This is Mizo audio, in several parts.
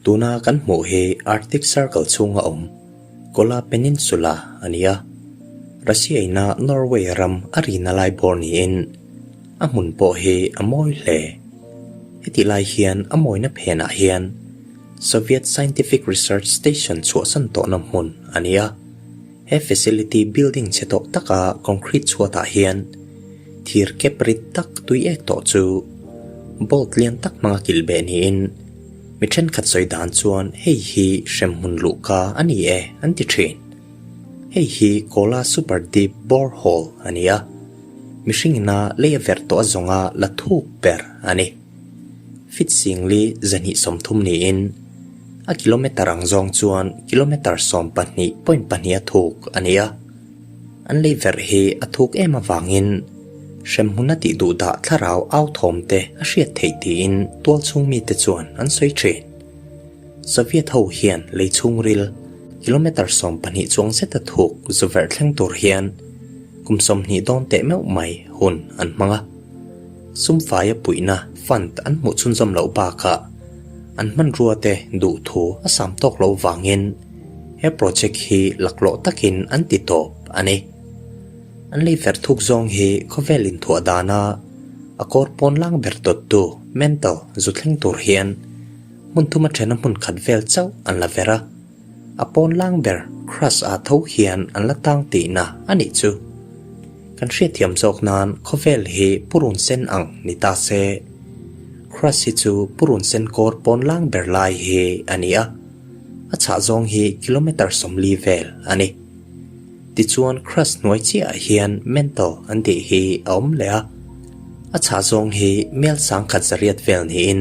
Tuna kan hmuh hi Arctic Circle chhunga awm Kola Peninsula a ni a. Russia ina Norway ram a rina lai bawr niin a hmun pawh hi a mawi hle. Hetih lai hian a mawina phenah hian Soviet Scientific Research Station chhuahsan tawhna hmun a ni a. He facility building chhe tawh taka concrete chhuatah hian thir kep rit tak tui ek tawh chu bolt lian tak hmanga kilh beh niin mi thenkhat sawi dan chuan hei hi hremhmun luhka a ni e an ti thin. Hei hi Kola Super Deep Borehole a ni a, mihring ina lei a verh tawh a zawnga la thuk ber a ni. Feet singli 230 niin a kilometer ang zawng chuan kilometer 12.2 a thuk a ni a. An lei verh hi a thuk em avangin hremhmun a tih duh dah thlarau au thawm te a hriat theih tiin tual chhung mite chuan an sawi thin. Soviet ho hian lei chhungril kilometer 12 chuang zeta thuk zu verh thleng tur hian kum 20 dawn teh meuh mai hun an hmang a. Sumfaia puihna fund an hmuh chhunzawm loh bakah an hmanrua te duh thu a sam tawk loh vangin he project hi laklawh takin an ti tawp a ni. An lei verh thuk zawng hi khawvel inthuah dana a kawr pawn lang ber dawttu mental zu thleng tur hian hmun thuma thena hmun khat vel chauh an la ver a. A pawn lang ber crush ah tho hian an la tang tihna a nih chu. Kan hriatthiam zawk nan khawvel hi purun sen ang ni ta se. Crush hi chu purun sen kawr pawn lang ber lai hi a ni a, a chhah zawng hi kilometer 40 vel a ni. Tichuan crush hnuai chiah ah hian mental an tih hi a awm leh a, a chhah zawng hi mel 1100 vel niin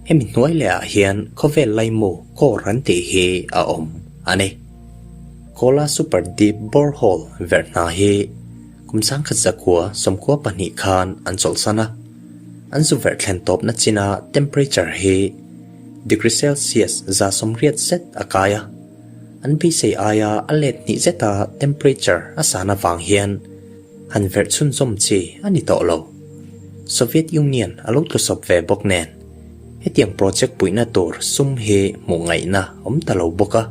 hemi hnuai leh ah hian khawvel laimu core an tih hi a awm a ni. Kola Super Deep Borehole verh hna hi kum 1992 khan an chawlhsan a, an zu verh thlen tawpna china temperature hi degree Celsius 180 zet a kai a, an beisei aia a let hnih zeta temperature a san avang hian han verh chhunzawm chi a ni tawh lo. Soviet Union a lo tlusawp ve bawk nen hetiang project puihna tur sum hi hmuh ngaihna awm ta lo bawk a.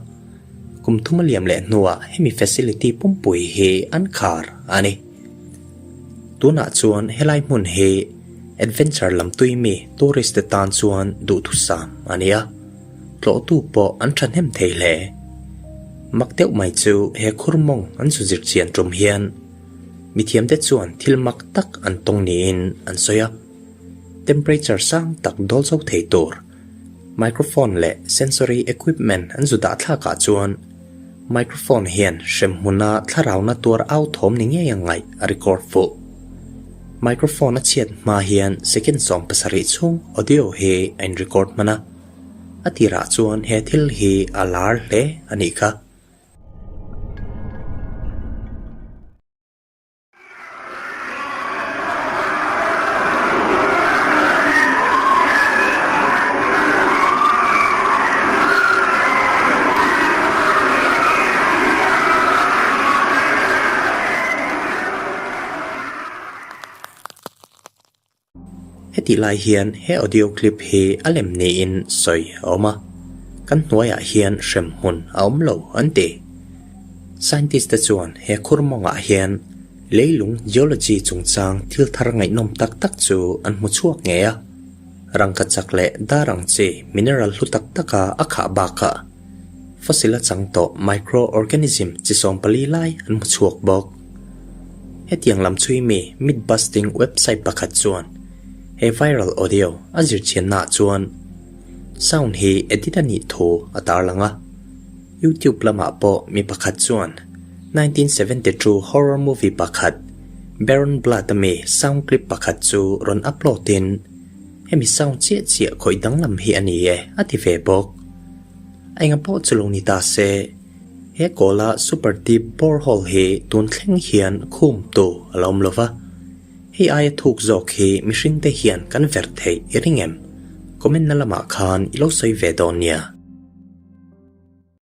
Kum thum a liam leh hnuah hemi facility pumpui hi an khar a ni. Tunah chuan helai hmun hi adventure lam tui mi tourist te tan chuan duhthusam a ni a, tlawhtu pawh an thahnem thei hle. Mak deuh mai chu he khur mawng an zu zir chian tum hian mithiamte chuan thil mak tak an tawng niin an sawi a, temperature sang tak dawl zo thei tur. Microphone leh sensory equipment an zu dah thlakah chuan microphone hian hremhmuna thlarauna tuar au thawm ni ngei ang ngaih a record fuh. Microphone a chhiat hma hian second 70 chhung audio hi a in record hman a, a tirah chuan he thil hi a lar hle a nih kha. Hetih lai hian he audio clip hi a lem niin sawi a awm a, kan hnuaiah hian hremhmun a awm lo an ti. Scientist te chuan he khur mawngah hian leilung geology chungchang thil thar ngaihnawm tak tak chu an hmu chhuak ngei a, rangkachak leh dar ang chi mineral hlu tak taka a khah bakah fossil a chang tawh microorganism chi 14 lai an hmu chhuak bawk. Hetiang lam chhui mi myth-busting website pakhat chuan he viral audio a zirchiannaah chuan sound hi edit a nih thu a tarlang a. YouTube lamah pawh mi pakhat chuan 1972 horror movie pakhat Baron Blood a mi sound clip pakhat chu rawn upload in hemi sound chiah chiah khawih danglam hi a ni e a ti ve bawk. A enga pawh chu lo ni ta se, he kawla super deep borehole hi tun thleng hian khum tu a lo awm lova, hei aia thuk zawk hi mihring te hian kan verh theih i ring em? Comment na lamah khan i lo sawi ve dawn nia.